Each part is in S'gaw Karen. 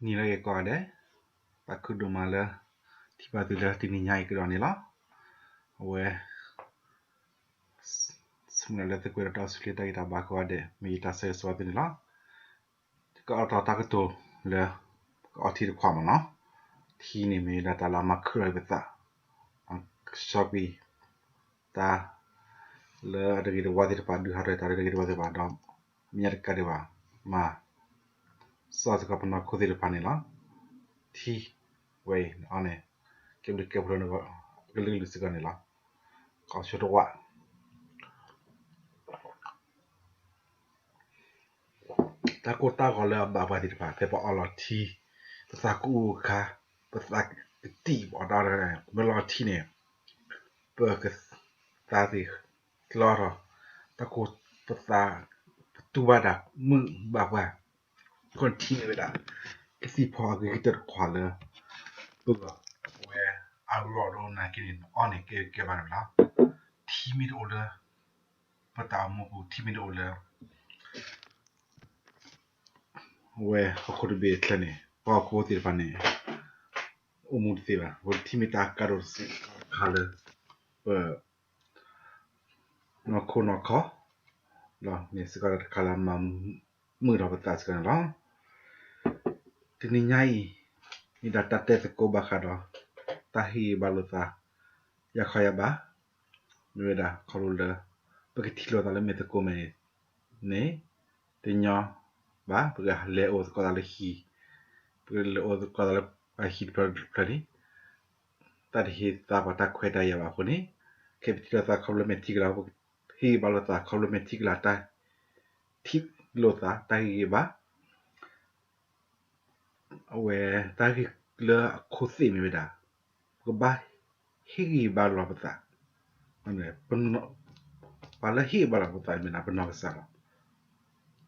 နံၤလၢအဂ့ၤကိးဂၤဒဲး, သးခုဒိၣ်မးလၢ ထံၣ်ဘၣ်သုလၢတနံၤညါအံၤကဒီးန့ၣ်လီၤ. အဝဲ ဆၢမုၢ်လၢ်လၢသုကွဲးဒီးတၢ်အိၣ်ဆူၣ်ချ့တၢ်ဂံၢ်တၢ်ဘါကိးဂၤဒဲး မ့ၢ်ယတၢ်ဆၢဂ့ၤဆၢဝါသုန့ၣ်လီၤ. ကအိးထီၣ်တၢ်ကတိၤလၢ ကအီထံတခွးမးနီၤ, ထံန့ၣ်မ့ၢ်ဝဲဒၣ်တၢ်လၢအမၤခုၣ်လီၤပသး, ကဆှီကွံာ် တၢ်လၢအတဂ့ၤတဝါသ့ၣ်တဖၣ် ဒုးဟးထီၣ်တၢ်လၢတဂ့ၤတဝါသ့ၣ်တဖၣ်ဒီး မ့ၢ်ညါတကးဒံးဘၣ် မၤစှၤစ့ၢ်ကီးပနီၢ်ခိသ့ၣ်တဖၣ်န့ၣ်လီၤ. ထံဝဲအံၤန့ၣ် ကဲဘျုးကဲဖှိၣ်လၢ ကလုာ်ကလုာ်စ့ၢ်ကီးန့ၣ်လီၤ. ကီၢ်ဆိတဝး တၢ်ကိၢ်တၢ်ဂီၤလၢအဘၣ်ပှၤသ့ၣ်တဖၣ် ဖဲပအီလီၤထံ, ပသးကအူအခါ, ပသးကတံၢ် ပအီၣ်တၢ်အီတၢ် မ့ၢ်လီၤထံန့ၣ် ပကသးသ့ၣ်လီၤထီၣ်, တၢ်ကိၢ်ပသး ပတူၢ်ဘၣ်တၢ်မုာ်ဘၣ်ပှၤ, ခီထံန့ၣ်ဝဲဒၣ် ကသံၣ်ဖီအဂ့ၤကတၢၢ်တခွးလၢ ပဂီၢ်ဝဲအလီၢ်ဒိၣ်နာ်က့န့ၣ် နအီန့ၣ်ကဲကဲဘၣ်န့ၣ်လီၤ. ထံမ့ၢ်တအိၣ်လၢ ပတၢ်အိၣ်မူပူၤ ထံမ့ၢ်တအိၣ်လၢ ဝဲဟီၣ်ခိၣ်တဘ့ၣ်အချၢန့ၣ် ပှၤဟီၣ်ခိၣ်ဖိသ့ၣ်တဖၣ်န့ၣ် အိၣ်မူတသ့ဘၣ်. အဃိထံမ့ၢ်တၢ်ကါဒိၣ်စ့ၢ်ကီးတခါလၢ ပ နီၢ်ခိနီၢ်ခီ ဒီးမ့ၢ်စ့ၢ်ကီးတၢ်တခါလၢအမၤမုာ်ထီၣ်ပသးစ့ၢ်ကီးန့ၣ်လီၤ. တနံၤညါအံၤ မ့ၢ်ဒၣ်တၢ်တဲသကိးဘၣ်ဃးဒီး တၢ်ဟ့ၣ်ဂံၢ်ဘါလိာ်သး ယၤခီယၤဘး မ့ၢ်ဝဲဒၣ်ခီဖျိလၢ ပကထံၣ်လိာ်သးလၢမဲာ်သကိးမဲာ်န့ၣ် တညီဘၣ်, ပကလဲၤအိၣ်သကိးသးလၢဟံၣ်, ပကလဲၤအိၣ်သကိးသးလၢဟံၣ်တဖျၢၣ်တဖျၢၣ်န့ၣ် တၢ်တဟ့ၣ်သးပှၤတၢ်ခွဲးတၢ်ယာ်ဘၣ်အဃိန့ၣ် ခဲအံၤပထံၣ်လိာ်သးခီဖျိလၢမဲာ်ထံကလၤ, ပကဟ့ၣ်ဂံၢ်ဘါလိာ်သးခီဖျိလၢမဲာ်ထံကလၤ တၢ်ထံၣ်လိာ်သး တၢ်ဟ့ၣ်ဂံၢ်ဘါ အဝဲတၢ်ဂ့ၢ်လၢအခိၣ်သ့ၣ်မ့ၢ်ဝဲဒၣ် ပကဘၣ်ဟ့ၣ်ဂံၢ်ဘါလီၤပသး, ပှၤလၢဟ့ၣ်ဂံၢ်ဘါလီၤပသးမ့ၢ်ဒၣ်ပနီၢ်ကစၢ်လီၤ.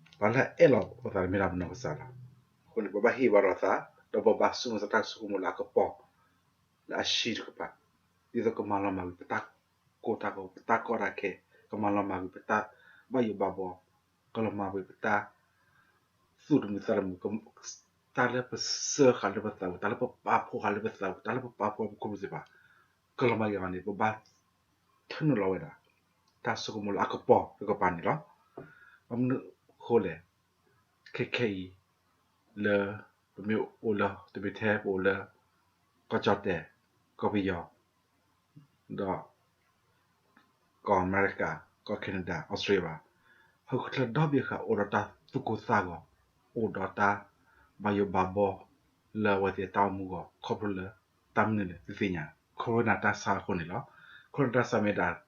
ပှၤလၢအအဲၣ်လီၤပသးမ့ၢ်ဒၣ်ပနီၢ်ကစၢ်လီၤ. အဃိန့ၣ် ပဘၣ်ဟ့ၣ်ဂံၢ်ဘါလီၤသး ဒီးပဘၣ်ဆိကမိၣ်သးတၢ်ဆိကမိၣ်လၢအကပီၤ လၢအဆံးတကပၤ, ဒ်သိးကမၤလီၤမၢ်ကွံာ်ပတၢ်ကိၢ်တၢ်ဂီၤ ပတၢ်ကီတၢ်ခဲ, ကမၤလီၤမၢ်ကွံာ်ပတၢ်ဘၣ်ယိၣ်ဘၣ်ဘှီ, ကလီၤမၢ်ကွံာ်ပတၢ်သူၣ်တမုာ်သးတမုာ်, တၢ်လၢပစၢဃာ်လၢပသးပူၤ, တၢ်လၢပပာ်ဖှိၣ်ဃာ်လၢပသးပူၤ, တၢ်လၢပပာ်ဖှိၣ်ပခိၣ်ပသ့ၣ်တဖၣ်, ကလီၤမၢ်ကွံာ်အီၤန့ၣ် ပဘၣ်ထၢနုာ်လီၤဝဲဒၣ် တၢ်ဆိကမိၣ်လၢအကပီၤတကပၤန့ၣ်လီၤ. ဘၣ်မနုၤအဃိလဲၣ်, ခဲခဲအံၤ လၢပမ့ၢ်အိၣ်လၢ တမ့ၢ်ထဲပအိၣ်လၢ ကီၢ်ကၠီၣ်တဲၣ်, ကီၢ်ပယီၤ ဒီး ကီၢ်အမဲရကၤ, ကီၢ် Canada, Australia ဘၣ်, ဟီၣ်ခိၣ်ချၢဒီဘ့ၣ်ဃာ်အိၣ်ဒီးတၢ်သူၣ်ကိၢ်သးဂီၤ, အိၣ်ဒီးတၢ်ဘၣ်ယိၣ်ဘၣ်ဘှီ လၢအဝဲသ့ၣ်အတၢ်အိၣ်မူအဂီၢ် ခီဖျိလၢတၢ်မနုၤလဲၣ် သုသ့ၣ်ညါ, ခိၣ်ရိနၢ်တၢ်ဆါအဃိန့ၣ်လီၤ. ခိၣ်ရိနၢ်တၢ်ဆါမ့ၢ်ဒၣ်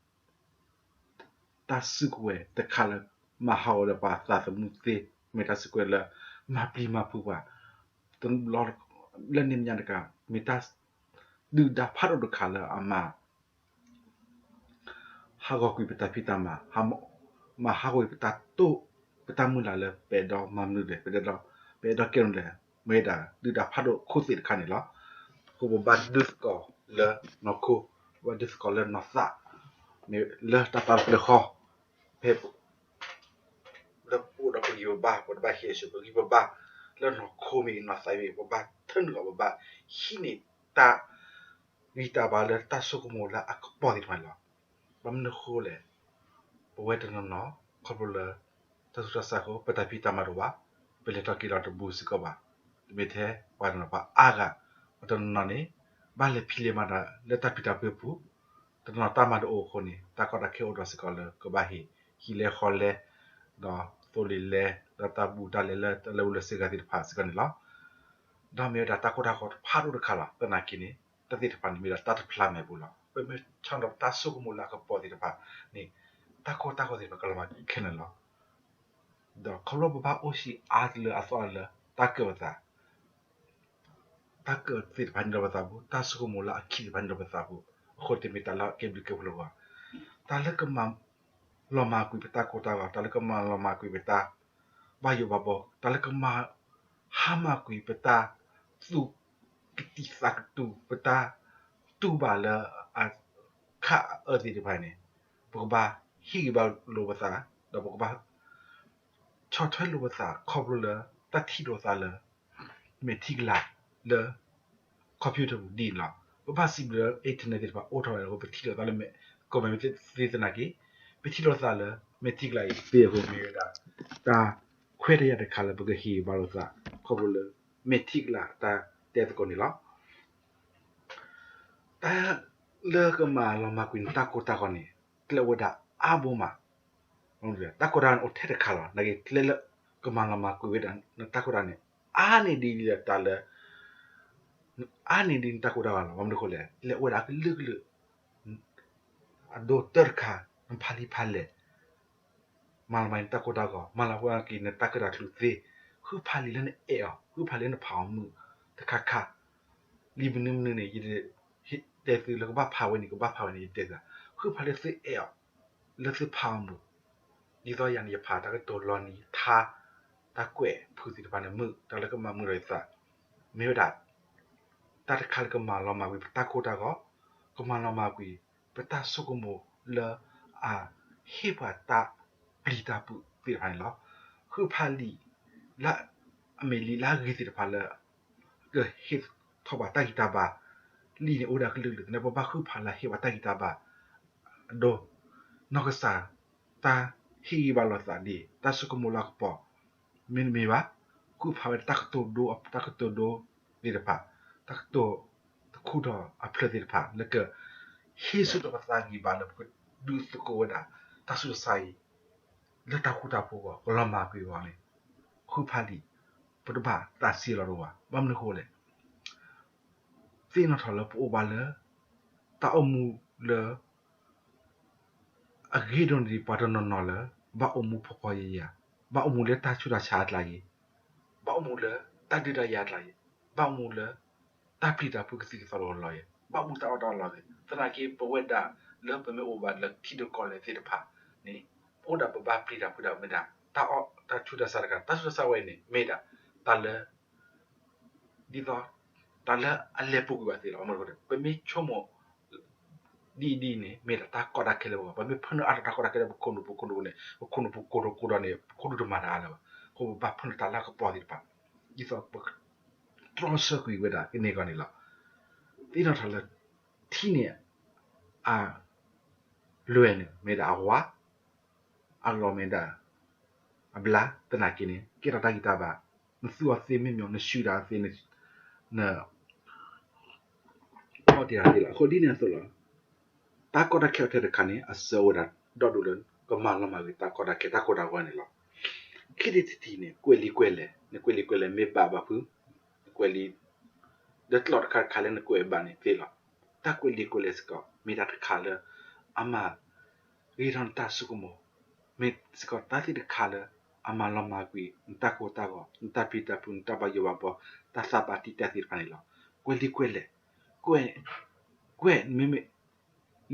တၢ်စုကဝဲၤတခါလၢ မၤဟးဂီၤဒီးပှၤသးသမူသ့, မ့ၢ်တၢ်စုကဝဲၤလၢ မၤပျံၤမၤဖုးပှၤ, လၢန့ၣ်မ့ၢ်ညါတကး မ့ၢ်တၢ် ဒုၣ်ဒါဖးဒိၣ်တခါလၢအမၤ ဟးဂီၤကွံာ်ပတၢ်ဖံးတၢ်မၤ, မၤဟးဂီၤကွံာ်ပတၢ်တိာ်, ပတၢ်မုၢ်လၢ်လၢပအဲၣ်ဒိးမၤမနုၤလဲၣ်, ပအဲၣ်ဒိး, ပအဲၣ်ဒိးကဲမနုၤလဲၣ်, မ့ၢ်ဝဲဒၣ်ဒုၣ်ဒါဖးဒိၣ်ခိၣ်သ့ၣ်တခါန့ၣ်လီၤ. အဃိပဘၣ်ဒုးသကိးလၢနီၢ်ခိ, ပဘၣ်ဒုးသကိးလၢနီၢ်သး, မ့ၢ်လၢတၢ်သးတဖျၢၣ်ဃီ, ဖဲ လၢပအိၣ်ဒီးပဂံၢ်ပဘါ, ပတဘၣ်ဟ့ၣ်အဆူၣ်ပဂံၢ်ပဘါ, လၢနီၢ်ခိမ့ၢ်နီၢ်သးမ့ၢ် ပဘၣ်ထၢနုာ်အီၤ, ပဘၣ်ဟံးန့ၢ်တၢ်ဂံၢ်တၢ်ဘါလၢတၢ်ဆိကမိၣ်လၢအကပီၤသ့ၣ်တဖၣ်န့ၣ်လီၤ. ဘၣ်မနုၤအဃိလဲၣ်, ပဝဲတနီၤနီၤ ခီဖျိလၢ တၢ်ဆူးတၢ်ဆါအဃိ ပတၢ်ဖံးတၢ်မၤတအိၣ်ဘၣ်, ပလဲၤထီၣ်က့ၤလီၤတဘူးစ့ၢ်ကီးဘၣ်, တမ့ၢ်ထဲပှၤတနီၤပှၤအါဂၤ, ပတနီၤနီၤန့ၣ် ဘၣ်လဲၤဖံးလဲၤမၤတၢ်လၢတၢ်ဖံးတၢ်မၤပူၤ, တနီၤတၢ်မၤတအိၣ်အဃိန့ၣ် တၢ်ကီတၢ်ခဲအိၣ်ဒီးစ့ၢ်ကီးလၢကဘၣ်ဟ့ၣ် ဟံၣ်လဲဃီလဲ, ဒီးသိလ့ၣ်လဲ, ဒီးတၢ်ဘူးတၢ်လဲလၢတၢ်လၢဝူၤလၢစ့ဂၤသ့ၣ်တဖၣ်စ့ၢ်ကီးန့ၣ်လီၤ. ဒီးမ့ၢ်ဝဲဒၣ်တၢ်ကိၢ်တၢ်ဂီၤဖးဒိၣ်တခါလီၤ. သနာ်က့န့ၣ် တၢ်သ့ၣ်တဖၣ်န့ၣ်မ့ၢ်ဒၣ်တၢ်တဖျါမဲာ်ပူၤလီၤ. ပမ့ၢ်ဆီၣ်ဒီးပတၢ်ဆိကမိၣ်လၢအကပီၤသ့ၣ်တဖၣ်န့ၣ် တၢ်ကိၢ်တၢ်ဂီၤသ့ၣ်တဖၣ်ကလီၤမၢ်ခဲလၢာ်လီၤ. ဒီးခီဖျိပဘၣ်အိၣ်ဆံးအါတလၢအသီလၢတၢ်ကၢၢ်ပသး တၢ်ကၢၢ်သ့ၣ်တဖၣ်န့ၣ်ဒီးပသးပူၤ, တၢ်ဆိကမိၣ်လၢအခံးသ့ၣ်တဖၣ်န့ၣ်ဒီးပသးပူၤ, အဃိတမ့ၢ်တၢ်လၢအကဲဘျုးကဲဖှိၣ်လၢၤဘၣ်. တၢ်လၢကမၤလီၤမၢ်ကွံာ်ပတၢ်ကိၢ်တၢ်ဂီၤ, တၢ်လၢကမၤလီၤမၢ်ကွံာ်ပတၢ်ဘၣ်ယိၣ်ဘၣ်ဘှီ, တၢ်လၢကမၤဟါမၢ်ကွံာ်ပတၢ်သူၣ်ကတံာ်သးကတူာ်, ပတၢ်တူၢ်ဘၣ်လၢအခးအအၢသ့ၣ်တဖၣ်န့ၣ် ပကဘၣ်ဟ့ၣ်ဂံၢ်ဘါလိာ်ပသး, ဒီးပကဘၣ်ဆီၣ်ထွဲလိာ်ပသးခီဖျိလၢတၢ်ထံၣ်လိာ်သးလၢ မဲာ်ထံကလၤလၢ computer ပူၤဒ်န့ၣ်လီၤ. ပဘၣ်စံးဘျုးလၢ internet သ့ၣ်တဖၣ်အိၣ်ထီၣ်ဝဲအဃိ ပထံၣ်လိာ်သးလၢ ကိးမဲာ်သ့သနာ်က့ ပထံၣ်လိာ်သးလၢ မဲာ်ထံကလၤအံၤသ့အဃိ မ့ၢ်ဝဲဒၣ် တၢ်ခွဲးတၢ်ယာ်တခါလၢပကဟ့ၣ်ဂံၢ်ဘါလိာ်သး ခီဖျိလၢ မဲာ်ထံကလၤတၢ်တဲသကိးန့ၣ်လီၤ. တၢ်လၢကမၤလီၤမၢ်ကွံာ်နတၢ်ကိၢ်တၢ်ဂီၤန့ၣ် ကျဲအိၣ်ဝဲဒၣ်အါဘိမး, တၢ်ကိၢ်တၢ်ဂီၤန့ၣ်အိၣ်ထဲတခါလီၤ. နာ်က့ ကျဲလၢကမၤလီၤမၢ်ကွံာ်ဝဲဒၣ်နတၢ်ကိၢ်တၢ်ဂီၤန့ၣ် အါန့ၢ်ဒ်လၢတၢ်လၢ အါန့ၢ်ဒ်နတၢ်ကိၢ်တၢ်ဂီၤလီၤ. ဘၣ်မနုၤအဃိလဲၣ်, ကျဲအိၣ်ဝဲဒၣ်အကလုာ်ကလုာ် အဒိတၢၢ်တခါ နဖးလံာ်ဖးလဲၢ် မၤလီၤမၢ်နတၢ်ကိၢ်တၢ်ဂီၤ, မၤလီၤမၢ်ကွံာ်နတၢ်ကၢၣ်တၢ်ကျူသ့, ဃုဖးလံာ်လၢနအဲၣ်အီၤ, ဃုဖးလံာ်လၢနဖးအီၤမုာ်တခါခါ, လံာ်မနုၤမနုၤန့ၣ် ယတဲသုလၢကဘၣ်ဖးဝဲန့ၣ် ကဘၣ်ဖးဝဲန့ၣ် ယတဲသု, ဃုဖးလၢသုအဲၣ်အီၤ, လၢသုဖးအီၤမုာ်, ဒ်သိးယၤန့ၣ် ယဖးတၢ်ကတိၤလီၤနံၤထါ, တၢ်ကွဲးဖုၣ်သ့ၣ်တဖၣ်န့ၣ် မုာ် တၢ်လၢကမၤမုာ်ဒီးယသး, မ့ၢ်ဝဲဒၣ် တၢ်တခါလၢကမၤလီၤမၢ်ကွံာ်ပတၢ်ကိၢ်တၢ်ဂီၤ, ကမၤလီၤမၢ်ကွံာ် ပတၢ်ဆိကမိၣ်လၢ အဟ့ၣ်ပှၤတၢ်ပျံၤတၢ်ဖုးသ့ၣ်တဖၣ်န့ၣ်လီၤ. ဃုဖးလံာ် လၢအမ့ၢ်လံာ်လၢအဂ့ၤသ့ၣ်တဖၣ်လၢ ကဟ့ၣ်ထီၣ်ပှၤတၢ်ဂံၢ်တၢ်ဘါ, လံာ်န့ၣ်အိၣ်ဝဲဒၣ်ကလုာ်ကလုာ်, သနာ်က့ပဘၣ်ဃုဖးလၢဟ့ၣ်ပှၤတၢ်ဂံၢ်တၢ်ဘါ အဒိ, နီၢ်ကစၢ် တၢ်ဟ့ၣ်ဂံၢ်ဘါလိာ်သးဒ် တၢ်ဆိကမိၣ်လၢအကပီၤ မ့တမ့ၢ်ဘၣ်, ဃုဖးဝဲဒၣ်တၢ်ကတိၤဒိ တၢ်ကတိၤဒိသ့ၣ်တဖၣ်, တၢ်ကတိၤတခူထီၣ်အဖျၢၣ်သ့ၣ်တဖၣ် လၢကဟ့ၣ်ဆူၣ်ထီၣ်ပသးဂံၢ်ဘါလၢပကဒုးသကိးဝဲဒၣ် တၢ်ဆူးတၢ်ဆါအံၤ လၢတၢ်ဃူတၢ်ဖိးအဂီၢ် ကလီၤမၢ်ကွံာ်အဂီၢ်န့ၣ်, ဃုဖးလံာ်, ပတဘၣ်သးဆံးလီၤတအိၣ်ဘၣ်. ဘၣ်မနုၤအဃိလဲၣ်, သ့ၣ်နီၣ်ထီၣ်လၢပအိၣ်ဘၣ်လၢ တၢ်အိၣ်မူလၢ အဂ့ၤဒိၣ်န့ၢ်ဒံးပှၤတနီၤနီၤလၢ ဘၣ်အိၣ်မူဖှီၣ်ဖှီၣ်ယာ်ယာ်, ဘၣ်အိၣ်မူလၢတၢ်ဆူးတၢ်ဆါအကျါအံၤ, ဘၣ်အိၣ်မူလၢတၢ်ဒုးတၢ်ယၤအကျါအံၤ, ဘၣ်အိၣ်မူလၢ တၢ်ပျံၤတၢ်ဖုးကသံၣ်ကသီလီၤလီၤအံၤ, ဘၣ်အိၣ်မူတၢ်အီၣ်တၢ်အီလီၤအံၤ, သနာ်က့ပဝဲဒၣ်လၢပမ့ၢ်အိၣ်ဘၣ်လၢထံဒိၣ်ကီၢ်လဲၢ်သ့ၣ်တဖၣ်န့ၣ်, အိၣ်ဒၣ်ပဘၣ်ပျံၤတၢ်ဖုးဒၣ်မ့ၢ်ဒၣ် တၢ်အီၣ်တၢ်ဆူးတၢ်ဆါတခါ, တၢ်ဆူးတၢ်ဆါဝဲအံၤန့ၣ် မ့ၢ်ဒၣ် တၢ်လၢ ဒ်သိး တၢ်လၢအလဲၤပူၤကွံာ်ဘၣ်သ့လီၤ. ပမ့ၢ်ဆိကမိၣ် ဒ်အံၤဒ်အံၤန့ၣ် မ့ၢ်ဒၣ်တၢ်ကီတၢ်ခဲလၢပဂီၢ်, ပမ့ၢ်ဖၢနုာ်အါထီၣ်တၢ်ကီတၢ်ခဲလၢပခိၣ်နူာ်ပူၤခိၣ်နူာ်န့ၣ် ပခိၣ်နူာ်ပူၤကိၢ်ဒိၣ်ကိၢ်ဒီးန့ၣ် ပခိၣ်ဒူၣ်တမၤတၢ်လၢၤဘၣ်. အဃိပဘၣ်ဖၢနုာ်တၢ်လၢအကပီၤသ့ၣ်တဖၣ် ဒ်သိးပကတြီဆၢကွံာ်ဝဲဒၣ်ကန့ၢ်အဂီၢ်န့ၣ်လီၤ. သ့ၣ်နီၣ်ထီၣ်လၢ ထံန့ၣ် အလွဲၢ်န့ၣ် မ့ၢ်ဒၣ်အဝါ, အလီၢ်မ့ၢ်ဒၣ်အဘျါ, သနာ်က့န့ၣ် ကဲထီၣ်တၢ်ဂံၢ်တၢ်ဘါ, နသူအီၤသ့မ့ၢ်မ့ၢ် နဆူးဒၣ်အီၤသ့ န အီၣ်တ့ၢ်တၢ်သ့လီၤ. အဃိဒ်န့ၣ်အသိးလီၤ. တၢ်ကီတၢ်ခဲအထဲတခါန့ၣ် အစၢၤအိၣ်ဝဲဒၣ်ဒီဒူၣ်လၢ ကမၤလီၤမၢ်ကွံာ်တၢ်ကီတၢ်ခဲ တၢ်ကိၢ်တၢ်ဂီၤန့ၣ်လီၤ. ခံထံၣ်တထံၣ်န့ၣ် ကွဲးလံာ်ကွဲးလဲၢ်, နကွဲးလံာ်ကွဲးလဲၢ်မ့ၢ်ဘၣ်ဘၣ်ဖုး, နကွဲးလံာ် ဒီးတလီၢ်တခါတခါလၢနကွဲးဘၣ်န့ၣ်သ့လီၤ. တၢ်ကွဲးလံာ်ကွဲးလဲၢ်စ့ၢ်ကီး မ့ၢ်တၢ်တခါလၢ အမၤ ဂ့ၤထီၣ်နတၢ်ဆိကမိၣ်, မ့ၢ်စ့ၢ်ကီးတၢ်သ့ၣ်တခါလၢ အမၤလီၤမၢ်ကွံာ် နတၢ်ကိၢ်တၢ်ဂီၤ, နတၢ်ပျံၤတၢ်ဖုး, နတၢ်ဘၣ်ယိၣ်ဘၣ်ဘှီ, တၢ်သးဘၣ်တံာ်တာ်သ့ၣ်တဖၣ်န့ၣ်လီၤ. ကွဲးလံာ်ကွဲးလဲၢ်, ကွဲး, ကွဲးမ့မ့ၢ်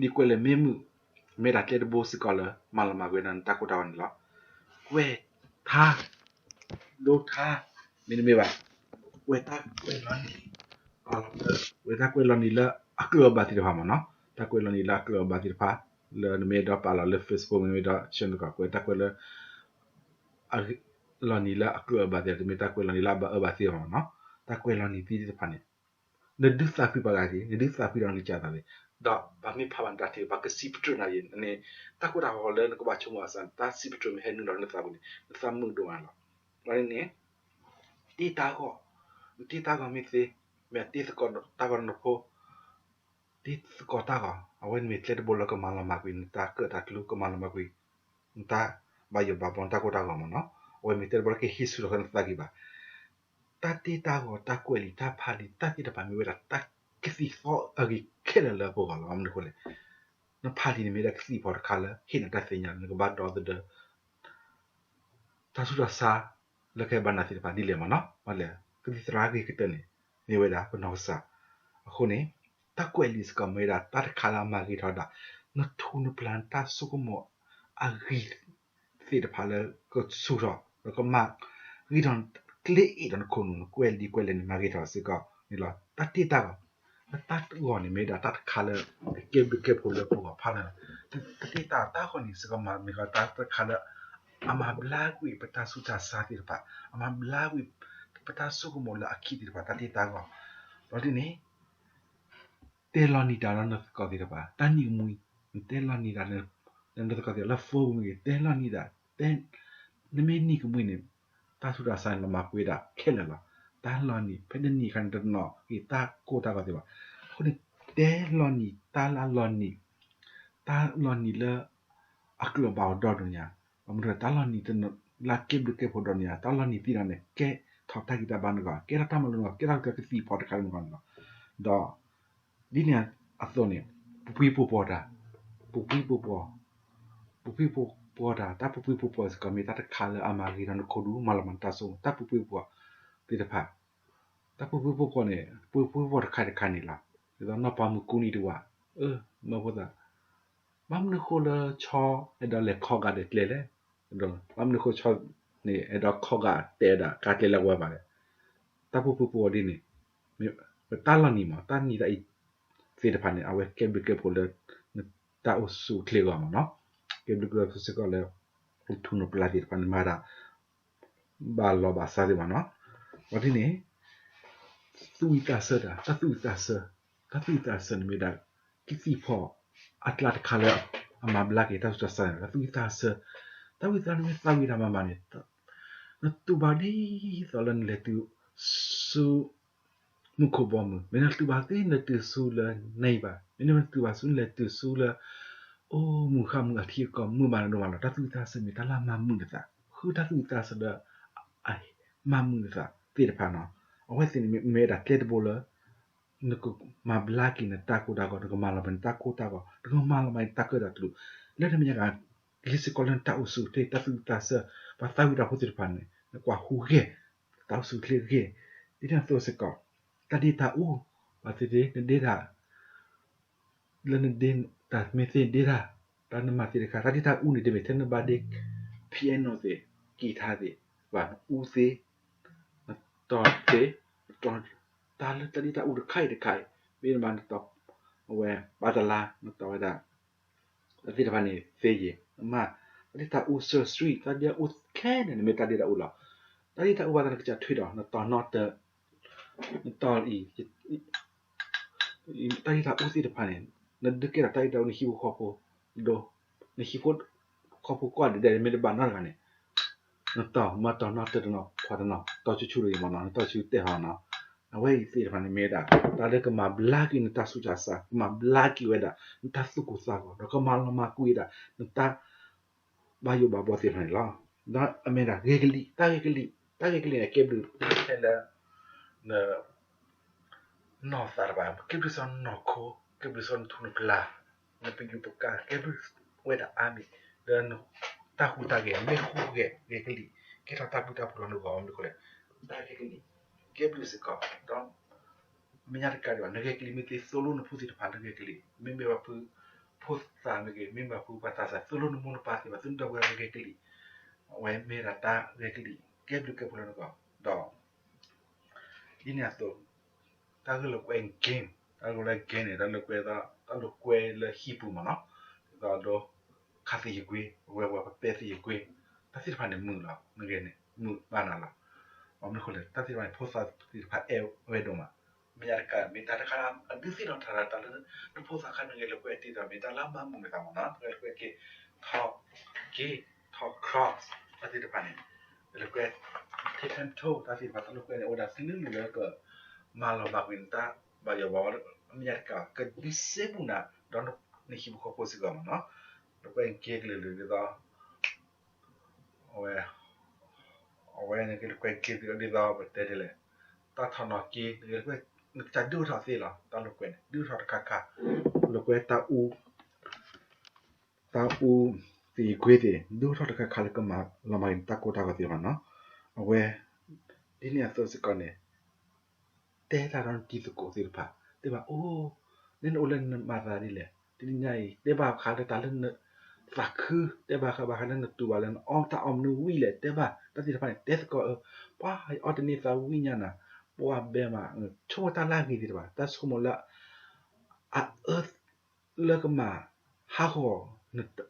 လံာ်ကွဲးလဲၢ်မ့ၢ်မုာ်, မ့ၢ်ဒၣ်ကျဲတဘိစ့ၢ်ကီးလၢ မၤလီၤမၢ်ကွံာ်နတၢ်ကိၢ်တၢ်ဂီၤန့ၣ်လီၤ. ကွဲးထါ, ဒိထါ, မ့တမ့ၢ်ဘၣ်, ကွဲးတၢ်ကွဲးလီၤနံၤ, ကွဲးတၢ်ကွဲးလီၤနံၤလၢအကြၢးအဘၣ်သ့ၣ်တဖၣ်မ့ၢ်နီၤ, တၢ်ကွဲးလီၤနံၤလၢအကြၢးအဘၣ်သ့ၣ်တဖၣ်, လၢနမ့ၢ်အဲၣ်ဒိးပာ်လီၤလၢ Facebook မ့တမ့ၢ်ဒီး channel တခီ ကွဲးတၢ်ကွဲးလီၤ လီၤနံၤလၢအကြၢးအဘၣ်သ့ၣ်တဖၣ်, တမ့ၢ်တၢ်ကွဲးလီၤနံၤလၢအဘၣ်အၢဘၣ်သ့ၣ်တဖၣ်မ့ၢ်နီၤ, တၢ်ကွဲးလီၤနံၤသ့ၣ်တဖၣ်န့ၣ် နဒုးသးဖှံပှၤဂၤသ့, နဒုးသးဖှံဒီးနကစၢ်သးသ့, ဒီးပှၤမ့ၢ်ဖးဘၣ်နတၢ်ထံၣ် ပှၤကစံးပတြၢၤနၤယဲန့ၣ်, တၢ်ကိၢ်တၢ်ဂီၤလၢနကဘၣ်ဆိကမိၣ်အသး တၢ်စံးပတြၢၤမ့ၢ်ဟဲနုာ်လီၤလၢနသးပူၤန့ၣ် နသးမုာ်ဒိၣ်မးလီၤ. ဘၣ်န့ၣ်န့ၣ် တ့တၢ်ဂီၤ, နတ့တၢ်ဂီၤမ့ၢ်သ့, မ့ၢ်တ့သကိးတၢ်ဂီၤနဖိ, တ့သကိးတၢ်ဂီၤ, အဝဲန့ၣ်မ့ၢ်ကျဲတဘိလၢကမၤလီၤမၢ်ကွံာ် နတၢ်ကၢၣ်တၢ်ကျူ ကမၤလီၤမၢ်ကွံာ် နတၢ်ဘၣ်ယိၣ်ဘၣ်ဘှီ နတၢ်ကိၢ်တၢ်ဂီၤမ့ၢ်နီၤ, အဝဲမ့ၢ်ကျဲတဘိလၢကဟ့ၣ်ဆူၣ်ထီၣ်နသးဂံၢ်ဘါ တၢ်တ့တၢ်ဂီၤ တၢ်ကွဲးလံာ် တၢ်ဖးလံာ် တၢ်သ့ၣ်တဖၣ်မ့ၢ်ဝဲဒၣ် တၢ်ကသံၣ်သီအဂ့ၤခဲလၢာ်လၢပဂီၢ်လီၤ. ဘၣ်မနုၤအဃိလဲၣ်, နဖးလံာ်န့ၣ်မ့ၢ်ဒၣ်ကသံၣ်ဖီတခါလၢ ဟ့ၣ်နၤတၢ်သ့ၣ်ညါ နကဘၣ်ဒီသဒၢ တၢ်ဆူးတၢ်ဆါ လၢကဟဲဘၣ်နၤသ့ၣ်တဖၣ်ဒ်လဲၣ်မ့ၢ်နီၤ, ဘၣ်လဲၣ် ကသံၣ်သရၣ်ဂ့ၤကတၢၢ်န့ၣ် မ့ၢ်ဝဲဒၣ်ပနီၢ်ကစၢ်. အဃိန့ၣ် တၢ်ကွဲးလံာ်စ့ၢ်ကီးမ့ၢ်ဝဲဒၣ် တၢ်တခါလၢအမၤဂ့ၤထီၣ်ဝဲဒၣ် နထူးနပျၢ်နတၢ်ဆိကမိၣ်အဂံၢ် သ့ၣ်တဖၣ်လၢကဆူၣ်ထီၣ် ဒီးကမၤဂ့ၤထီၣ် ကျ့အ့ၣ်ဒီးနခိၣ်နူာ် နကွဲးလံာ်ကွဲးလဲၢ်န့ၣ် မၤဂ့ၤထီၣ်စ့ၢ်ကီးန့ၣ်လီၤ. တၢ်တ့တၢ်ဂီၤ, တၢ်တဂီၤန့ၣ်မ့ၢ်ဒၣ်တၢ်တခါလၢ ကဲဘျုးကဲဖှိၣ်လၢပဂီၢ်ဖးလဲၢ်လီၤ. တၢ်တ့တၢ်ဂီၤ တၢ်ဂီၤန့ၣ်စ့ၢ်ကီးမ့ၢ်တၢ်တခါလၢ အမၤဘျါကွံာ်ပတၢ်ဆူးတၢ်ဆါသ့ၣ်တဖၣ်, အမၤဘျါကွံာ် တၢ်ဆိကမိၣ်လၢအခံသ့ၣ်တဖၣ် တၢ်တ့တၢ်ဂီၤ, ဒီးဒ်န့ၣ် တဲလီၤနံၤတၢ်ဒီးနသကိးသ့ၣ်တဖၣ် တၢ်နံၤကမှံ, နတဲလီၤနံၤတၢ် နသကိးသ့ၣ်တဖၣ်လၢ phone မ့ၢ်ဂ့ၤ တဲလီၤနံၤတၢ်, နမ့ၢ်နံၤကမှံန့ၣ် တၢ်ဆူးတၢ်ဆါန့ၣ် လီၤမၢ်ကွံာ်ဒၣ်ခဲလၢာ်လီၤ. တၢ်လီၤနံၤ ဖဲနနံၤအခါန့ၣ် တနီၤဂ့ၤ တၢ်ကိၢ်တၢ်ဂီၤသ့ၣ်တဖၣ်, အဃိန့ၣ် တဲလီၤနံၤ တၢ်လၢအလီၤနံၤ, တၢ်လီၤနံၤလၢ အကျိၤအဘၣ်အိၣ်ဒီဒိၣ်ညါ, ဘၣ်မနုၤ တၢ်လီၤနံၤတနီၤလၢအကဲဘျုးကဲဖှိၣ်ဒီဒိၣ်ညါ, တၢ်လီၤနံၤသ့ၣ်တဖၣ်န့ၣ် ကဲထီၣ်တၢ်ဂံၢ်တၢ်ဘါနဂီၢ်, ကဲထီၣ်တၢ်မၤလိနဂီၢ်, ကဲထီၣ်ကသံၣ်ဖီတခါလၢနဂီၢ်န့ၣ်လီၤ. ဒီး ဒ်န့ၣ်အသိးန့ၣ် ပူၤဖှံပူၤပှီၢ်တၢ်, ပူၤဖှံပူၤပှီၢ်, ပူၤဖှံပူၤပှီၢ်တၢ်, တၢ်ပူၤဖှံပူၤပှီၢ်စ့ၢ်ကီး မ့ၢ်တၢ်တခါလၢအမၤဂ့ၤထီၣ်နခိၣ်ဒူ မၤလီၤမၢ်နတၢ်ဆိကမိၣ်, တၢ်ပူၤဖှံပူၤပှီၢ်သ့ၣ်တဖၣ်, တၢ်ပူၤဖှံပူၤပှီၢ်န့ၣ် ပူၤဖှံပူၤပှီၢ်တခါတခါန့ၣ်လီၤ. ဒ်သိးနီၢ်ပၤမုၣ်ကူနံၤတဝာ်, အၢ မၢဖိသၣ် ဘၣ်မနုၤဃိလၢဆီအဲၣ်ဒိးလဲၤခီဂာ်ဒီးကျဲလဲၣ်, ဘၣ်မနုၤဃိဆီန့ၣ် အဲၣ်ဒိးခီဂာ်တဲဝဲဒၣ် ကါကျဲလၢအဝဲဘၣ်လဲၣ်. တၢ်ပူၤဖှံပူၤပှီၢ်ဒ်န့ၣ် မ့ၢ်ပတၢ်လီၤနံၤမး, တၢ်နံၤတၢ်အံၤသ့ၣ်တဖၣ်န့ၣ် အဝဲကဲဘျုးကဲဖှိၣ်လၢ နတၢ်အိၣ်ဆူၣ်အိၣ်ချ့အဂီၢ်မးနီၤ, ကဲဘျုးကဲဖှိၣ်စ့ၢ်ကီးလၢ နထူနပျၢ်သ့ၣ်တဖၣ်န့ၣ် မၤတၢ် ဘၣ်လီၤဘၣ်စးသ့ၣ်မးနီၤ. ဒီးဒ်န့ၣ် သူၣ်ဝံၣ်သးဆၢတၢ်, တၢ်သူၣ်ဝံၣ်သးဆၢ, တၢ်သူၣ်ဝံၣ်သးဆၢန့ၣ်မ့ၢ်ဒၣ် ကသံၣ်ဖီအကျါတခါလၢ အမၤဘျါက့ၤတၢ်ဆူးတၢ်ဆါန့ၣ် တၢ်သူၣ်ဝံၣ်သးဆၢ, တၢ်ဝံၣ်သးန့ၣ်မ့ၢ်သးဝံၣ်တၢ်မၤမးန့ၣ် နတူၢ်ဘၣ်ဒ်သိးလၢနလဲၤတုၤဆူ မူခိၣ်ဘီမုၢ်, မ့ၢ်နတူၢ်ဘၣ်သ့ၣ်နလဲၤတုၤဆူလၢ နံၤဘၣ်, မ့ၢ်နတူၢ်ဘၣ်ဆူနလဲၤတုၤဆူလၢ အိၣ်မုၢ်ဃါမုၢ်အထံအကီၢ်မုာ်မးန့ၣ်ဒိၣ်မးလီၤ. တၢ်သူၣ်ဝံၣ်သးဆၢမ့ၢ်တၢ်လၢအမၤမုာ်နသး, ဃုတၢ်သူၣ်ဝံၣ်သးဆၢလၢ အမၤမုာ်နသးသ့ၣ်တဖၣ်နီၤ. အဝဲသ့ၣ်န့ၣ်မ့ၢ်ဝဲဒၣ်ကျဲတဘိလၢ နကမၤဘျါက့ၤနတၢ်ကိၢ်တၢ်ဂီၤ, နကမၤလီၤမၢ်နတၢ်ကိၢ်တၢ်ဂီၤ, နကမၤလီၤမၢ်နတၢ်ကဲထီၣ်တကလုာ်, လၢနမဲာ်ညါဂ့ၤစ့ၢ်ကီးလၢနတၢ်အိၣ်ဆူၣ်အိၣ်ချ့, တၢ်သူၣ်ဝံၣ်သးဆၢ, ပှၤသးဝံၣ်တၢ်ဖိသ့ၣ်တဖၣ်န့ၣ် နကွၢ်ဟူးဂဲၤ တၢ်အိၣ်ဆူၣ်အိၣ်ချ့ဂ့ၤ, ဒ်န့ၣ်အသိးစ့ၢ်ကီး တၢ်ဒ့တၢ်အူ, ဘၣ်သ့ၣ်သ့ၣ် နဒ့တၢ် လၢနဒ့တၢ်မ့ၢ်သ့ၣ်ဒ့တၢ်, တၢ်နမၤသ့ၣ်တခါ, တၢ်ဒ့တၢ်အူန့ၣ် တမ့ၢ်ထဲနဘၣ်ဒ့ piano သ့ၣ်, guitar သ့ၣ်, ဘၣ်နအူသ့, နတီၢ်သ့ၣ်, နတီၢ်, တၢ်လၢတၢ်ဒ့တၢ်အူတခါအံၤတခါအံၤ, မ့ၢ်နဘၣ်နတီၢ်, အဝဲ ဘၣ်တလါ နတီၢ်ဝဲဒၣ် တၢ်သ့ၣ်တဖၣ်န့ၣ်သ့ယံၤ, မ့ၢ် တၢ်ဒ့တၢ်အူ စၢ စှံ, တၢ်ဒ့တၢ်အူခဲန့ၣ် နမ့ၢ်တၢ်ဒ့တၢ်အူလီၤ. တၢ်ဒ့တၢ်အူဘၣ်သး နကစၢ်ထွဲဒီး နတီၢ်နီတၢၤ, နတီၢ်အံၤ, တၢ်ဒ့တၢ်အူသ့ၣ်တဖၣ်န့ၣ် နဒုးကဲထီၣ်တၢ်ဒ့တၢ်အူ နဟံၣ်ဖိဃီဖိ, ဒီး နဟံၣ်ဖိဃီဖိကွၢ်ဒဲးဒဲး မ့ၢ်တဘၣ်နီတဂၤန့ၣ် နတီၢ်မၤတီၢ်နီတၢၤတနီၤ ဖီတနီၤ တီၢ်ဆူၣ်ဆူၣ်တဂ့ၤမ့ၢ်နီၤ နတီၢ်ဆူၣ်တဲာ်ဟီနီၤ. အဝဲအံၤသ့ၣ်တဖၣ်န့ၣ်မ့ၢ်ဝဲဒၣ် တၢ်လၢကမၤဘျါက့ၤနတၢ်ဆူးတၢ်ဆါ ကမၤဘျါက့ၤဝဲဒၣ် နတၢ်သူၣ်ကိၢ်သးဂီၤ ဒီးကမၤလီၤမၢ်ကွံာ်ဝဲဒၣ် နတၢ်ဘၣ်ယိၣ်ဘၣ်ဘှီသ့ၣ်တဖၣ်န့ၣ်လီၤ. ဒီးအမ့ၢ်ဒၣ်ဂဲၤကလံၣ် တၢ်ဂဲၤကလံၣ် တၢ်ဂဲၤကလံၣ်န့ၣ် ကဲဘျုးဖဲလၢ န နီၢ်သးတဖၣ် ကဲဘျုးစီၤနီၢ်ခိ ကဲဘျုးစီၤနထူနပျၢ် နပယူာ်ပကၤ ကဲဘျုးဝဲဒၣ်အါမံၤ လၢနတၢ်ဟူးတၢ်ဂဲၤ မ့ၢ်ဟူးဂဲၤ ဂဲၤကလံၣ် ကဲထီၣ်တၢ်ဘျုးတၢ်ဖှိၣ်လၢနဂီၢ် မနုၤဃိလဲၣ် တၢ်ဂဲၤကလံၣ် ကဲဘျုးစ့ၢ်ကီး ဒီး မဲာ်ညါတကးဒံးဘၣ် နဂဲၤကလံၣ်မ့ၢ်သ့ သိၣ်လိနဖိသ့ၣ်တဖၣ်လၢဂဲၤကလံၣ် မ့မ့ၢ်ဘၣ်ဖု ဖိသၣ်မ့ၢ်ဂ့ၤ မ့မ့ၢ်ဘၣ်ဖုပှၤသးစၢ် သိၣ်လိနမိၢ်နပၢ်သ့ၣ်တဖၣ် သိၣ်လိဒီပုၢ်ဝဲၢ်လၢဂဲၤကလံၣ် အဝဲမ့ၢ်ဒၣ်တၢ်ဂဲၤကလံၣ် ကဲဘျုးကဲဖှိၣ်လၢနဂီၢ် ဒီး ဒ်န့ၣ်အသိး တၢ်ဂ့ၢ်လိာ်ကွဲ game တၢ်ဂ့ၢ်လိာ်ကွဲ game န့ၣ် တၢ်လိာ်ကွဲ တၢ်လိာ်ကွဲလၢဟံၣ်ပူၤမ့ၢ်နီၤ ဒ်သိးဒီး ခးသယုၢ်ကွံ အဝဲဝဲပပဲသယုၢ်ကွံ တၢ်သ့ၣ်တဖၣ်န့ၣ်မုာ်လီၤ နဂဲၤန့ၣ် မုာ်ဘၣ်နၤလီၤ မနုၤဃိလဲၣ် တၢ်သ့ၣ်တဖၣ်န့ၣ် ဖိသၣ်သ့ၣ်တဖၣ်အဲၣ်ဝဲဒိၣ်မး မဲာ်ညါတကး မ့ၢ်တၢ်တခါ အဒုးသ့ၣ်နီၣ်ထီၣ်တၢ်လၢ နဖိသၣ်ခါ နဂဲၤလိာ်ကွဲတ့ၢ်ဒီး မ့ၢ်တၢ်လၢမၤမုာ်နသးမ့ၢ်နီၤ နဂဲၤလိာ်ကွဲက့ၤ ထီၣ်က့ၤ ထီၣ် cross တၢ်သ့ၣ်တဖၣ်န့ၣ် လိာ်ကွဲ tic tac toe တၢ်သ့ၣ်တဖၣ် တၢ်လိာ်ကွဲန့ၣ် အိၣ်ဝဲဒၣ်ကလုာ်ကလုာ်လၢကမၤလီၤမၢ်ကွံာ်နတၢ်ဘၣ်ယိၣ်ဘၣ်ဘှီ မဲာ်ညါတကး ကဒုးစဲဘူးနၤ ဒီးနဟံၣ်ဖိဃီဖိစ့ၢ်ကီးမ့ၢ်နီၤ လိာ်ကွဲက့ၤကလုာ်ကလုာ်ဒ်သိး အဝဲ အဝဲန့ၣ်က့ၤလိာ်ကွဲက့ၤဒ်သိးပတဲဒ်လဲၣ် တၢ်ထီၣ်နီၣ်က့ၤ နကစၢ်ဒုးအိၣ်ထီၣ်သ့လီၤ တၢ်လိာ်ကွဲန့ၣ် ဒုးအိၣ်ထီၣ်တခါခါ လိာ်ကွဲတၢ်အူ တၢ်အူသယုၢ်ကွံသ့ၣ် ဒုးအိၣ်ထီၣ်တခါခါလၢကမၤလီၤမၢ်က့ၤနတၢ်ကိၢ်တၢ်ဂီၤသ့ၣ်တဖၣ်နီၤ အဝဲ ဒ်န့ၣ်အသိးစ့ၢ်ကီးန့ၣ် တဲတၢ်ဒီးနတံၤသကိးသ့ၣ်တဖၣ် တဲဘၣ်အိၣ် နဲနအိၣ်လၢနမၤသးဒ်လဲၣ် တနံၤညါအံၤ တဲဘၣ်ဃးလၢတၢ်လၢနသးခု တဲဘၣ်ဃးဘၣ်ဃးလၢနတူၢ်ဘၣ်လၢနအီၣ်တၢ်အီၣ်မနုၤဝံၤလဲၣ် တဲဘၣ်တၢ်သ့ၣ်တဖၣ်န့ၣ် တဲသကိးအၢ ပှၤအီၣ်တန့ၢ်သးဝံၣ်ညါနၤ ပှၤဘဲမး ဆိကမိၣ်တၢ်လၢအဂ့ၤသ့ၣ်တဖၣ် တၢ်ဆိကမိၣ်လၢ အအၢ လၢကမၤဟးဂီၤ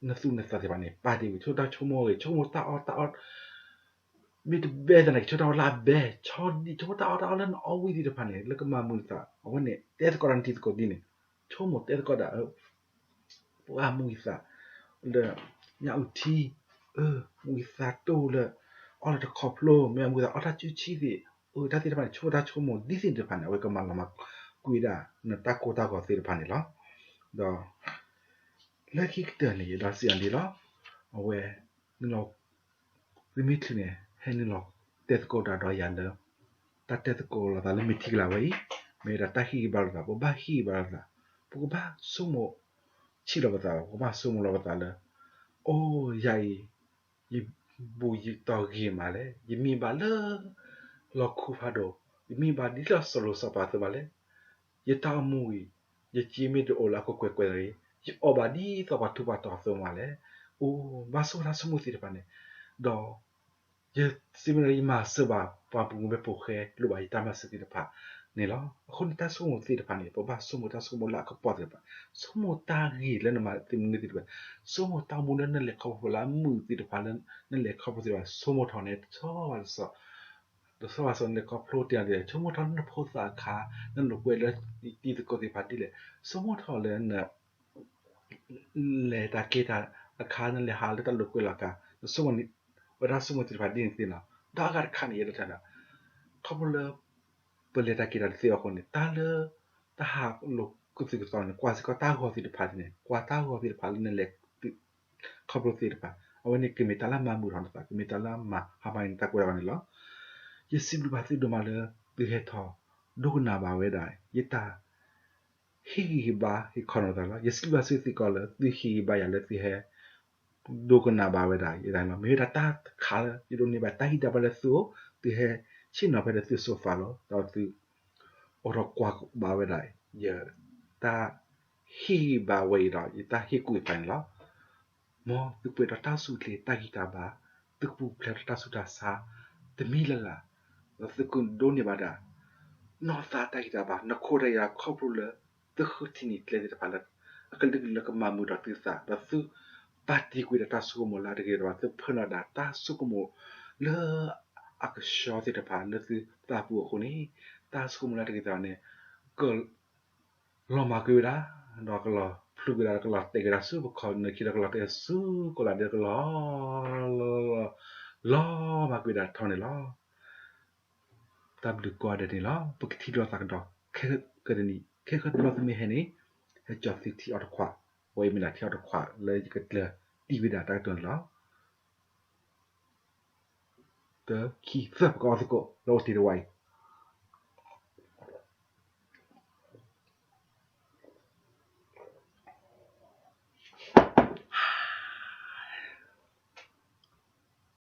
နသူၣ်နသးသ့ၣ်တဖၣ်န့ၣ် ပာ်တ့ၢ်ဝံၤ ဆိတၢ်ဆိကမိၣ်ဂ့ၤ ဆိကမိၣ်တၢ်အီၣ်တၢ်အီၣ် မ့ၢ်တဘဲသနာ်က့ ဆိတၢ်အီၣ်လၢအဘဲ, ဆိဒ်ဆိတၢ်အီၣ်တၢ်အီလၢနအီၣ်ဝံၤသ့ၣ်တဖၣ်န့ၣ် လၢကမၤမုာ်နသး, အဝဲန့ၣ် တဲသကိးတၢ်နတံၤသကိးဒ်န့ၣ်, ဆိကမိၣ်တဲသကိးဒၣ် ပှၤမုာ်ဂံၢ်သးလၢ ညၣ်အုၣ်ထံ, အၢ မုာ်ဂံၢ်သးတိၢ်လၢ အီၣ်လၢတခီဖျိ, မ့ၢ်မုာ်ဂံၢ်သးအီၣ်တၢ်ကူၣ်ဆံသ့ၣ်, အၢ တၢ်သ့ၣ်တဖၣ်န့ၣ် ဆိတၢ်ဆိကမိၣ်ဒ်သ့ၣ်တဖၣ်န့ၣ် အဝဲကမၤလီၤမၢ်ကွံာ်ဝဲဒၣ် နတၢ်ကိၢ်တၢ်ဂီၤသ့ၣ်တဖၣ်န့ၣ်လီၤ. ဒီး လၢခံကတၢၢ်န့ၣ် ယဒိးစံးအီၤဒ်လီၤ, အဝဲ နုာ်လီၤ သုမ့ၢ်ချုးန့ၣ် ဟဲနုာ်လီၤတဲသကိးတၢ်ဒီးယၤလၢ တၢ်တဲသကိးလိာ်သးလၢမ့ၢ်ထံကလၤဝဲအံၤ, မ့ၢ်ဝဲဒၣ်တၢ်ဟ့ၣ်ဂံၢ်ဘါလိာ်သး, ပဘၣ်ဟ့ၣ်ဂံၢ်ဘါလိာ်သး, ပကဘၣ်ဆိကမိၣ်ဆံးလီၤပသး, ပကဘၣ်ဆိကမိၣ်လီၤပသးလၢ အိ ယၤအံၤ ယဘူးယတီၢ်ဂ့ၤမးလဲၣ်, ယမံဘၣ်လၢ လီၢ်ခူဖးဒိၣ်, ယမံဘၣ်ဒ်လၢစီၤလိၤစီၤပၤအသိးမးလဲၣ်, ယတၢ်အိၣ်မူအံၤ ယစ့မ့ၢ်တအိၣ်လၢအကွဲးကွဲးတဂ့ၤ, ယအီၣ်ဘၣ်ဒ်သိးပှၤထူးပှၤတီၤအသိးမးလဲၣ်. အိ ဘၣ်ဆိကမိၣ်တၢ်ဆိကမိၣ်သ့ၣ်တဖၣ်န့ၣ်, ဒီး ယစ့မ့ၢ်လၢယမၤစၢၤဘၣ် ပှၤပူၤမ့ၢ်ပိာ်ဃဲလိၣ်ဘၣ်ယတၢ်မၤစၢၤသ့ၣ်တဖၣ်န့ၣ်လီၤ. အဃိန့ၣ်တၢ်ဆိကမိၣ်သ့ၣ်တဖၣ်န့ၣ် ပဘၣ်ဆိကမိၣ်တၢ်ဆိကမိၣ်လၢအကပီၤသ့ၣ်တဖၣ်, ဆိကမိၣ်တၢ်ဂ့ၢ်လၢနမၤသ့မနုၤသ့ၣ်တဖၣ်, ဆိကမိၣ်တၢ်အိၣ်မူလၢနလဲၤခီဖျိလၢအမုာ်သ့ၣ်တဖၣ်လၢ နလဲၤခီဖျိသ့ၣ်တဖၣ်, ဆိကမိၣ်ထီၣ်န့ၣ် တဆီဘၣ်တဆီ တဆီဘၣ်တဆီ နလဲၤခီဖျိတ့ၢ်န့ၣ် ဆိကမိၣ်ထီၣ်လၢနဖိသၣ်အခါ, နလိာ်ကွဲလၢတံၤသကိးသ့ၣ်တဖၣ်ဒ်လဲၣ်, ဆိကမိၣ်ထီၣ်လၢန လဲၤတၢ်က့ၤတၢ်အခါ နလဲၤဟးလၢတၢ်လိာ်ကွဲလီၤကါ, နဆိကမိၣ်န့ၣ် ဝဲဒၣ်ဆိကမိၣ်သ့ၣ်တဖၣ်ဒ်န့ၣ်သ့လီၤ. ဒီးအဂၤတခါန့ၣ် ယဲဒၣ်တၢ်ဒီး ခီဖျိလၢ ပလဲၤတၢ်က့ၤတၢ်တသ့အဃိန့ၣ် တၢ်လၢ တၢ်ဟးလိာ်ကသုၣ်ကသီန့ၣ် ကွၢ်စ့ၢ်ကီးတၢ်ဂီၤသ့ၣ်တဖၣ်န့ၣ် ကွၢ်တၢ်ဂီၤသ့ၣ်တဖၣ်လၢနလဲၤ ခီဖျိသ့ၣ်တဖၣ် အဝဲန့ၣ်ကမ့ၢ်တၢ်လၢမၤမုာ်ထီၣ်နသး ကမ့ၢ်တၢ်လၢမၤဟါမၢ်နတၢ်ကွဲးအဂီၢ်န့ၣ်လီၤ. ယစံးဘျုးဘၣ်သုဒိၣ်မးလၢ သုဟဲထီၣ်ဒိကနၣ်ဘၣ်ဝဲဒၣ် ယတၢ် ဟ့ၣ်ဂံၢ်ဟ့ၣ်ဘါဟ့ၣ်ခီနီၣ်သးလီၤ. ယစံးဘျုးဘၣ်သုစ့ၢ်ကီးလၢ သုဟ့ၣ်ဂံၢ်ဘါယၤလၢသုဟဲ ဒိကနၣ်ဘၣ်ဝဲဒၣ်ယၤလီၤ. မ့ၢ်ဝဲဒၣ်တၢ်တခါလၢ ယဒိးန့ၢ်ဘၣ်တၢ်ဟံၣ်တၢ်ဘါလၢသုအိၣ်, သုဟဲဆ့ၣ်နီၤဖဲလၢသု sofa လီၤ. ဒီးသု အိးထီၣ်ကွၢ်ဘၣ်ဝဲဒၣ် ယတၢ်ဟ့ၣ်ဂံၢ်ဘါဝဲအံၤဒီး ယတၢ်ဟ့ၣ်ကူၣ်အသးန့ၣ်လီၤ. မ်သုပှဲၤဒီးတၢ်ဆူၣ်ချ့တၢ်ဂံၢ်တၢ်ဘါ, သုကပူၤဖျဲးဒီးတၢ်ဆူးတၢ်ဆါ တမံၤလၢ်လၢ်, ဒီးသုကဒိးန့ၢ်ဘၣ်ဒၣ် နီၢ်သးတၢ်ဂံၢ်တၢ်ဘါ နခိတၢ်ယာ်ခီဖျိလၢ သုဃုထံၣ်န့ၢ်ကျဲသ့ၣ်တဖၣ်လၢ အကလုာ်ကလုာ်လၢကမၤမုာ်ဒီးသုသး ဒီးသု ပာ်တ့ၢ်ကွံာ်ဒီးတၢ်ဆိကမိၣ်လၢအတဂ့ၤတဘၣ် သုဖၢနုာ်ဒၣ်တၢ်ဆိကမိၣ် လၢ အကဆှီသ့ၣ်တဖၣ်လၢသုသးပူၤအဃိန့ၣ် တၢ်ဆိကမိၣ်လၢအတဂ့ၤတဘၣ်န့ၣ် က လီၤမၢ်ကွံာ်ဝဲဒၣ်, ဒီးကလီၤဖျုးကွံာ်ဒၣ် ကလီၤတဲာ်ကွံာ်ဒၣ်ဆူပခီၣ်နၢၢ်ခံဒီး ကလီၤတဲာ်ဆူကိးလးဒဲး ကလီၤ လီၤမၢ်ကွံာ်ဒၣ်ထီန့ၣ်လီၤ. တၢ်ဘျုးကိးဂၤဒဲးန့ၣ်လီၤ. ပကထံၣ်လိာ်သးကဒီး ခဲကနံၣ်အံၤ, ခဲကနံၣ်အံၤ သုမ့ၢ်ဟဲန့ၣ် ဟဲကၠီၤသုထံအီတခွး, ဝဲအံၤမ့ၢ်ဒၣ်ထံအီတခွး လၢယကကျၢၢ်တံၢ်ဝဲဒၣ်တၢ်ကတိၤန့ၣ်လီၤ. တၢ ခံ သၢ ပကအီၣ်သကိး လၢအိၣ်တ့ၢ်တဝါအံၤ